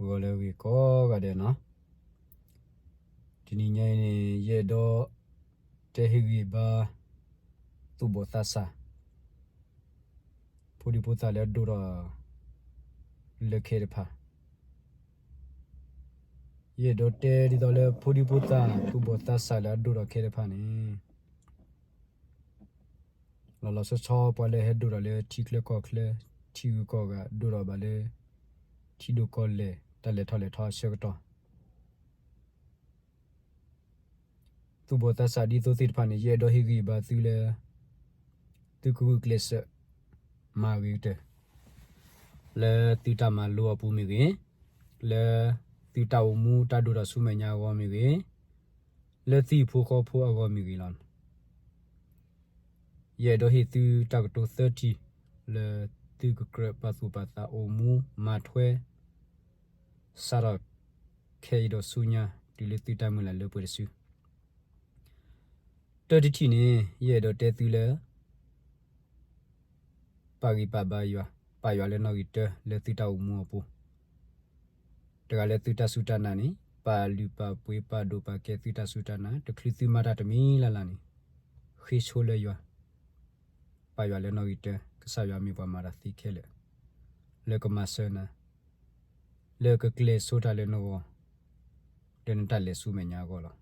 ဂီၤလၢအဂ့ၤကိးဂၤဒဲးနီၤ, တနံၤညါအံၤန့ၣ် ယအဲၣ်ဒိးတဲဟ့ၣ်ဂံၢ်ဘါ သူၣ်ဘီၣ်သးစၢ် ဖိဒံဖိသၣ်လၢအဒိၣ်ထီၣ်လၢခဲတဖၣ်, ယအဲၣ်ဒိးတဲဒ်သိးလၢဖိဒံဖိသၣ် သူၣ်ဘီၣ်သးစၢ်လၢအဒိၣ်ထီၣ်ခဲတဖၣ်န့ၣ် လီၤလီၤဆီဆီ ပှၤလၢဟဲဒိၣ်ထီၣ်လၢထံချၢကီၢ်ချၢ ထံဂုၤကီၢ်ဂၤ ဒိၣ်ထီၣ်ဘၣ်လၢ ထံဒိၣ်ကီၢ်လဲၢ် တၢ်လဲၤထီၣ်လဲၤထီအဆၢကတီၢ်, သူၣ်ဘီၣ်သးစၢ်ဒ်သိးသ့ၣ်တဖၣ်န့ၣ် ယအဲၣ်ဒိးဟ့ၣ်ဂံၢ်ဘါသုလၢ သုကဂုာ်ကျဲးစၢး မၤဂ့ၤကတၢၢ် လၢသုတၢ်မၤလိအပူၤမ့ၢ်ဂ့ၤ, လၢသုတၢ်အိၣ်မူတၢ်ဒိၣ်ထီၣ်ဆူမဲာ်ညါအဂီၢ်မ့ၢ်ဂ့ၤ, လၢသုဟံၣ်ဖိဃီဖိအဂီၢ်မ့ၢ်ဂ့ၤလီၤ. ယအဲၣ်ဒိးဟ့ၣ်သုတၢ်ကတိၤသၢထံၣ် လၢသုကကြၢးပာ်သူၣ်ပာ်သးအိၣ်မူမၤထွဲ စးထီၣ်ခဲအံၤဒီးဆူညါ တုၤလၢသုတၢ်မုၢ်လၢ်လၢပှဲၤတစု. တၢတထံၣ်န့ၣ် ယအဲၣ်ဒိးတဲသုလၢ ပာ်ဂံၢ်ပာ်ဘါယွၤ, ပာ်ယွၤလၢနီၣ်ဂံၢ်တၢလၢသုတၢ်အိၣ်မူအပူၤ, တဂၤလၢသုတၢ်စူၢ်တၢ်နာ်န့ၣ် ပာ်လုၢ်ပာ်ပှ့ၤပာ်ဒိၣ်ပာ်ကဲသုတၢ်စူၢ်တၢ်နာ်, တချုးသုမၤတၢ်တမံၤလၢ်လၢ်န့ၣ် ဃ့ဆိလၢယွၤ, ပာ်ယွၤလၢနီၣ်ဂံၢ်တၢ, ကစၢ်ယွၤမ့ၢ်ပှၤမၤတၢ်သ့ခဲလၢာ်, လၢကမၤစၢၤနၤ, လၢကကျဲၤဆိတၢ်လၢနဂီၢ်, လၢနတၢ်လဲၤဆူမဲာ်ညါအဂီၢ်လီၤ.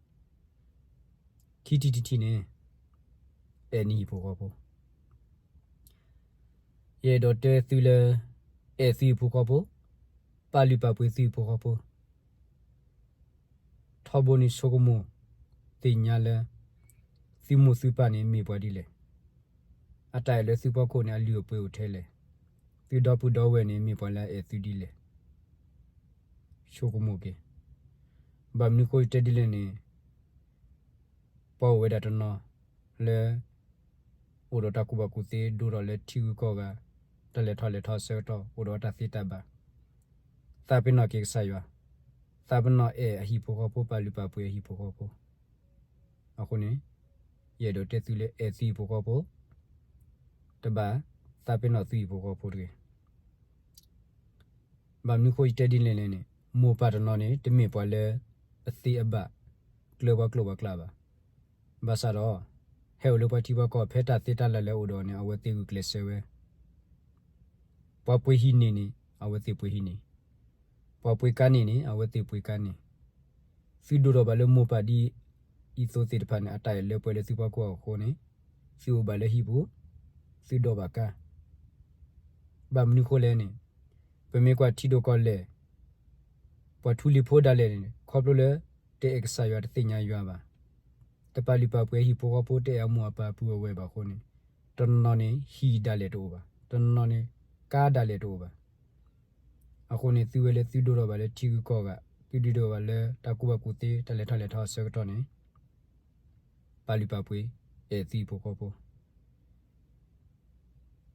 ခံထံၣ်တထံၣ်န့ၣ် အဲၣ်နဟံၣ်ဖိဃီဖိ, ယအဲၣ်ဒိးတဲသုလၢ အဲၣ်သုဟံၣ်ဖိဃီဖိ, ပာ်လုၢ်ပာ်ပှ့ၤသုဟံၣ်ဖိဃီဖိ, ထီဘိန့ၣ်ဆိကမိၣ်သ့ၣ်ညါလၢ သုမိၢ်သုပၢ်န့ၣ်မ့ၢ်ပှၤဒ်လဲၣ်, အတၢ်အဲၣ်လၢသုဖီခိၣ်န့ၣ် အလုၢ်အပှ့ၤအိၣ်ထဲလဲၣ်, သုဒီပုၢ်ဒီဝဲၢ်န့ၣ် မ့ၢ်ပှၤလၢအအဲၣ်သုဒ်လဲၣ်, ဆိကမိၣ်က့ၤ, ဘၣ်မနုၤဃိယတဲဒ်လဲၣ်န့ၣ် ပှၤအိၣ်ဝဲဒၣ်တနီၤလၢ အိၣ်ဒီးတၢ်ကူၣ်ဘၣ်ကူၣ်သ့ ဒိၣ်ထီၣ်လၢထံဂုၤကီၢ်ဂၤ, တၢ်လဲၤထီၣ်လဲၤထီအဆၢကတီၢ် အိၣ်ဒီးတၢ်သ့တၢ်ဘၣ်, သးပ့ၤနီၣ်က့ၤကစၢ်ယွၤ, သးပ့ၤနီၣ်အဲၣ်အဟံၣ်ဖိဃီဖိ ပာ်လုၢ်ပာ်ပှ့ၤအဟံၣ်ဖိဃီဖိ, အဃိန့ၣ် ယအဲၣ်ဒိးတဲသုလၢအဲၣ်သုဟံၣ်ဖိဃီဖိ, တဘၣ်သးပ့ၤနီၣ်သုဟံၣ်ဖိဃီဖိတဂ့ၤ. ဘၣ်မနုၤဃိယတဲဒ်လဲၣ်န့ၣ် မိၢ်ပၢ်တနီၤန့ၣ် တမ့ၢ်ပှၤလၢအသ့အဘၣ် ကျၢပှၤကျိာ်ပှၤကျဲဘၣ်. ဘၣ်ဆၣ်ဒီး ဟဲအိၣ်လၢပှၤထံပှၤကီၢ် ဖဲတၢ်သ့တၢ်လၢ်လၢအအိၣ်ဒီးန့ၣ် အဝဲသ့ၣ်ဂုာ်ကျဲးစၢးဝဲ, ပှၤပှ့ၤဟံၣ်န့ၢ်န့ၣ် အဝဲသ့ၣ်ပှ့ၤဟံၣ်န့ၢ်, ပှၤပှ့ၤကါန့ၢ်န့ၣ် အဝဲသ့ၣ်ပှ့ၤကါန့ၢ်. သုဒိၣ်ထီၣ်ဘၣ်လၢမိၢ်ပၢ်ဒ်အံၤသိးသ့ၣ်တဖၣ်န့ၣ် အတၢ်အဲၣ်လၢပှဲၤလၢသုဖီခိၣ်အဃိန့ၣ် သုအိၣ်ဘၣ်လၢဟံၣ်ပူၤ, သုဒိးဘၣ်ကါ. ဘၣ်မနုၤဃိလဲၣ်န့ၣ် ပမ့ၢ်ကွၢ်ထံဒိၣ်ကီၢ်လဲၢ် ပှၤထူလံၤဖိဒၣ်လဲာ်န့ၣ် ခီဖျိလၢ တအဲၣ်ကစၢ်ယွၤတသ့ၣ်ညါယွၤဘၣ်, တပာ်လုၢ်ပာ်ပှ့ၤအဟံၣ်ဖိဃီဖိ တအဲၣ်အမိၢ်အပၢ်အပုၢ်အဝဲၢ်ဘၣ်အဃိန့ၣ် တနီၤန့ၣ် ဟံၣ်ဒၣ်လဲာ်တအိၣ်ဘၣ်, တနီၤန့ၣ် ကါဒၣ်လဲာ်တအိၣ်ဘၣ်. အဃိန့ၣ် သုဝဲလၢသုဒိၣ်ထီၣ်ဘၣ်လၢထံဂုၤကီၢ်ဂၤ, သုဒိၣ်ထီၣ်ဘၣ်လၢတၢ်ကူၣ်ဘၣ်ကူၣ်သ့ တၢ်လဲၤထီၣ်လဲၤထီအဆၢကတီၢ်န့ၣ် ပာ်လုၢ်ပာ်ပှ့ၤ အဲၣ်သုဟံၣ်ဖိဃီဖိ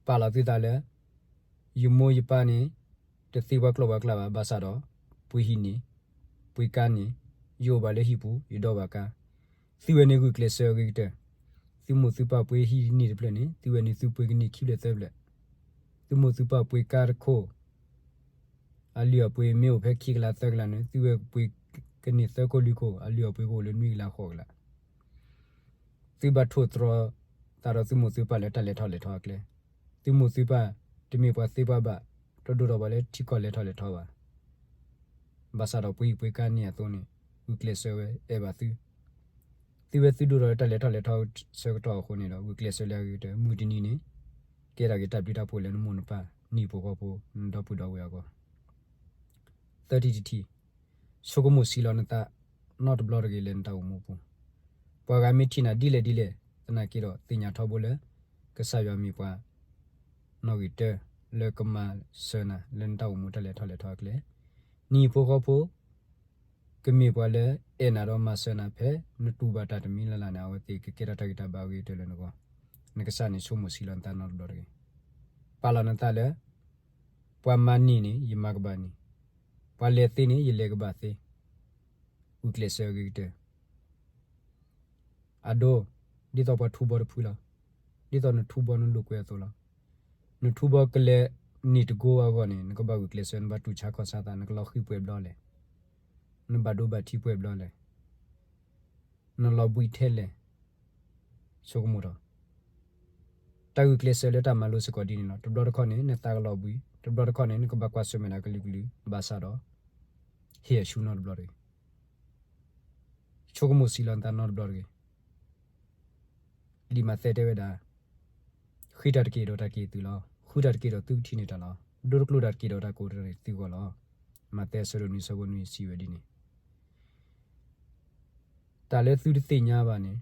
ပာ်လီၤသုသးလၢ ယမိၢ်ယပၢ်န့ၣ် တသ့ပှၤကျိာ်ပှၤကျဲဘၣ်, ဘၣ်ဆၣ်ဒီး ပှ့ၤဟံၣ်န့ၢ်, ပှ့ၤကါန့ၢ်, ယအိၣ်ဘၣ်လၢဟံၣ်ပူၤ ယဒိးဘၣ်ကါ. သုဝဲန့ၣ်ဂုာ်ကျဲးစၢးအဂ့ၤကတၢၢ်. သုမိၢ်သုပၢ်ပှ့ၤဟံၣ်န့ၢ်တဖျၢၣ်န့ၣ် သုဝဲန့ၣ်သုပှ့ၤကန့ၢ်ခံဖျၢၣ်သၢဖျၢၣ်. သုမိၢ်သုပၢ်ပှ့ၤကါတခိၣ် အလုၢ်အပှ့ၤမ့ၢ်အိၣ်ဖဲခံကလးသၢကလးန့ၣ် သုဝဲပှ့ၤကန့ၢ်သၢခိၣ်လွံၢ်ခိၣ် အလုၢ်အပှ့ၤကအိၣ်လၢနွံကလးဃိးကလး. သုဘၣ်ထိၣ်သတြီၤသးဒီးသုမိၢ်သုပၢ်လၢတၢ်လဲၤထီၣ်လဲၤထီအကျဲ. သုမိၢ်သုပၢ် တမ့ၢ်ပှၤသ့ပှၤဘၣ်, တဒိၣ်ထီၣ်ဘၣ်လၢထံကီၢ်လဲၤထီၣ်လဲၤထီဘၣ်. ဘၣ်ဆၣ်ဒီးပှ့ၤဟံၣ်ပှ့ၤကါန့ၢ်အသိးန့ၣ် ဂုာ်ကျဲးစၢးဝဲအဲၣ်ဘၣ်သု. သုဝဲသုဒိၣ်ထီၣ်လၢတၢ်လဲၤထီၣ်လဲၤထီဆၢကတီၢ်အဃိန့ၣ်ဒီး ဂုာ်ကျဲးစၢးလၢအဂ့ၤကတၢၢ် မုၢ်တနံၤန့ၣ် ကဲထီၣ်က့ၤတၢ်ဘျုးတၢ်ဖှိၣ်လၢနမိၢ်နပၢ် နဟံၣ်ဖိဃီဖိ နဒီပုၢ်ဒီဝဲၢ်အဂီၢ်. သၢထံၣ်တထံၣ်, ဆိကမိၣ်ဆံးလီၤနသး နီတဘျီတဂ့ၤလၢနတၢ်အိၣ်မူအပူၤ. ပှၤဂၤမ့ၢ်ထံၣ်နၤဒ်လဲၣ်ဒ်လဲၣ် သနာ်က့ဒီး သ့ၣ်ညါထီဘိလၢ ကစၢ်ယွၤမ့ၢ်ပှၤ နီၣ်ဂံၢ်တၢ လၢကမၤစၢၤနၤ လၢနတၢ်အိၣ်မူတၢ်လဲၤထီၣ်လဲၤထီအကျဲ. နဟံၣ်ဖိဃီဖိ ကမ့ၢ်ပှၤလၢအဲၣ်နၤဒီးမၤစၢၤနၤဖဲ နတူၢ်ဘၣ်တၢ်တမံၤလၢ်လၢ်န့ၣ် အဝဲသ့ၣ်ကကဲထီၣ်တၢ်ဂံၢ်တၢ်ဘါအဂ့ၤကတၢၢ်လၢနဂီၢ်. နကစၢ်န့ၣ်ဆိကမိၣ်ဆံးလီၤနသးနီတဘျီတဂ့ၤ. ပာ်လီၤနသးလၢ ပှၤမၤန့ၢ်န့ၣ် ယမၤကဘၣ်န့ၢ်, ပှၤလဲၤသ့န့ၣ် ယလဲၤကဘၣ်သ့, ဂုာ်ကျဲးစၢးအဂ့ၤကတၢၢ်. အဒိ, ဒ်သိးပှၤထူဘီတဖုလီၤ. ဒ်သိးနထူဘီနလိာ်ကွဲအသိးလီၤ. နထူဘီကလဲၤ နံၣ်တကိအဂီၢ်န့ၣ် နကဘၣ်ဂုာ်ကျဲးစၢး နဘၣ်တူၢ်ဆါခီၣ်ဆါသး နကလီၤဃံၤပှဲၤဘျီလဲၣ်, နဘၣ်ဒိဘၣ်ထံးပှဲၤဘျီလဲၣ်, နလီၤဘှံးထဲလဲၣ်, ဆိကမိၣ်ထီၣ် တၢ်ဂုာ်ကျဲးစၢးလၢတၢ်မၤလိစ့ၢ်ကီးဒ်န့ၣ်လီၤ. တဘျီတခီၣ်န့ၣ် နသးကလီၤဘှံး, တဘျီတခီၣ်န့ၣ် နကဘၣ်ကွၢ်ဆၢၣ်မဲာ်ဒၣ်ကလုာ်ကလုာ် ဘၣ်ဆၣ်ဒီး ဟ့ၣ်အဆူၣ်နီတဘျီတဂ့ၤ, ဆိကမိၣ်စံးလီၤနသးနီတဘျီတဂ့ၤ. လံာ်မးသဲတဲဝဲဒၣ်, ဃ့တၢ်တက့ၢ်ဒီးတၢ်က့ၢ်သုလီၤ. ဃုတၢ်တက့ၢ်ဒီးသုကထံၣ်န့ၢ်တၢ်လီၤ. ဒိတကျိာ်တၢ်တက့ၢ်ဒီးတၢ်က့ၢ်သုဂီၢ်လီၤ. မးသဲအဆၢဒိၣ်နွံဆၢဖိနွံစံးဝဲဒ်န့ၣ်, တၢ်လၢသုတသ့ၣ်ညါဘၣ်န့ၣ်,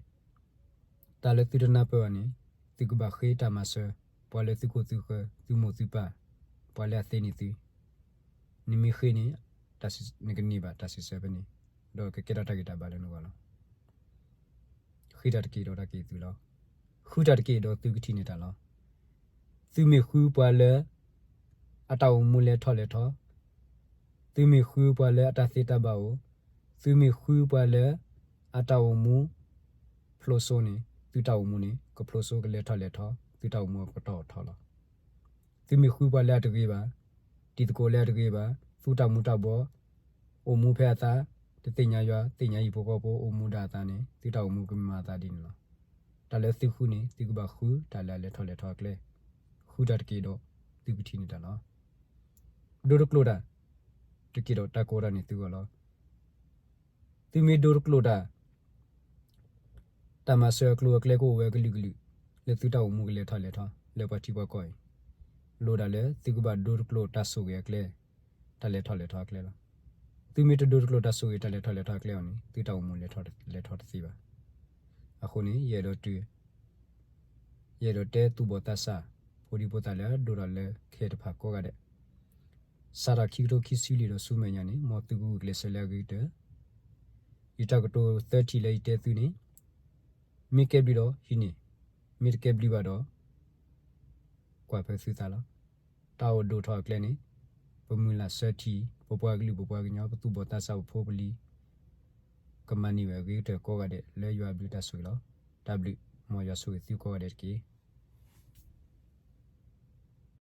တၢ်လၢသုတနၢ်ပၢၢ်ဘၣ်န့ၣ်, သုကဘၣ်ဃ့တၢ်မၤစၢၤ ပှၤလၢသုခိၣ်သုဃၢၤ သုမိၢ်သုပၢ်, ပှၤလၢအသ့န့ၢ်သု, နမ့ၢ်ဃ့န့ၣ် နကန့ၢ်ဘၣ်တၢ်စံးဆၢဖဲန့ၣ်, ဒီးကကဲထီၣ်တၢ်ဂံၢ်တၢ်ဘါလၢနဂီၢ်လီၤ. ဃ့တၢ်တက့ၢ်ဒီးတၢ်က့ၢ်သုလီၤ. ဃုတၢ်တက့ၢ်ဒီးသုကထံၣ်န့ၢ်တၢ်လီၤ. သုမ့ၢ်ဃုပှၤလၢ အတၢ်အိၣ်မူလဲၤထီၣ်လဲၤထီ, သုမ့ၢ်ဃုပှၤလၢအတၢ်သ့တၢ်ဘၣ်အိၣ်, သုမ့ၢ်ဃုပှၤလၢ အတၢ်အိၣ်မူ ဖျိစိန့ၣ် သုတၢ်အိၣ်မူန့ၣ် ကဖျိစိကလဲၤထီၣ်လဲၤထီ, သုတၢ်အိၣ်မူကတီၢ်ထီလီၤ. သုမ့ၢ်ဃုပှၤလၢအတဂ့ၤဘၣ်, တံၤသကိးလၢအတဂ့ၤဘၣ်, သူၣ်တၢ်မူၤတၢ်ဘှီး အိၣ်မူဖဲအသး, တသ့ၣ်ညါယွၤ သ့ၣ်ညါဟံၣ်ဖိဃီဖိ အိၣ်မူဒၣ်အသးန့ၣ် သုတၢ်အိၣ်မူကမၤအသးဒ်န့ၣ်လီၤ. တၢ်လၢသုဃုန့ၣ် သုကဘၣ်ဃုတၢ်လၢအလဲၤထီၣ်လဲၤထီအကျဲ, ဃုတၢ်တက့ၢ်ဒီး သုကထံၣ်န့ၢ်တၢ်လီၤ. ဒိတကျိာ်တၢ်တက့ၢ်ဒီးတၢ်ကီတၢ်န့ၣ်သုဂီၢ်လီၤ. သုမ့ၢ်ဒိတကျိာ်တၢ် တၢ်မၤစၢၤအကျိၤအကျဲကအိၣ်ဝဲကလုာ်ကလုာ် လၢသုတၢ်အိၣ်မူကလဲၤထီၣ်လဲၤထီ လၢပှၤထံပှၤကီၢ်အံၤ, လိၣ်ဒၣ်လၢသုကဘၣ်ဒိတကျိာ်တၢ်ဆိၣ်ဂ့ၤအကျဲ, တၢ်လဲၤထီၣ်လဲၤထီအကျဲလီၤ. သုမ့ၢ်တဒိတကျိာ်တၢ်ဆိၣ်ဂ့ၤတၢ်လဲၤထီၣ်လဲၤထီအကျဲအီၤန့ၣ် သုတၢ်အိၣ်မူလဲၤထီၣ်တသ့ဘၣ်. အဃိန့ၣ် ယအဲၣ်ဒိးတုၤ ယအဲၣ်ဒိးတဲသူၣ်ဘီၣ်သးစၢ် ဖိဒံဖိသၣ်လၢအဒိၣ်ထီၣ်လၢခဲအံၤတဖၣ်ကိးဂၤဒဲး, စးထီၣ်ခံကထိခံဆံလွံၢ်ဒီးဆူမဲာ်ညါန့ၣ် မ်သုကဂုာ်ကျဲးစၢးလၢအဂ့ၤကတၢၢ်. ယတၢ်ကတိၤသၢထံၣ်လၢယတဲသုန့ၣ် မ့ၢ်ကဲဘျုးဒီးဟံးန့ၢ်, မ့ၢ်တကဲဘျုးဘၣ်ဒီး ကွၢ်ဖၢသုသးလီၤ. တၢ်အိၣ်ဒိၣ်ထီၣ်အကျဲန့ၣ် ပမုၢ်လၢ်ဆၢထံၣ် ပပှၤကလုာ်ပပှၤကညီ ပသူၣ်ဘီၣ်သးစၢ်ပဖိပလံၤ ကမၤန့ၢ်ဝဲအဂ့ၤကတၢၢ်ကိးဂၤဒဲးလၢယွၤအဘျုးတၢ်ဆိၣ်ဂ့ၤလီၤ. တၢ်ဘျုး, မ်ယွၤဆိၣ်ဂ့ၤသုကိးဂၤဒဲးတက့ၢ်.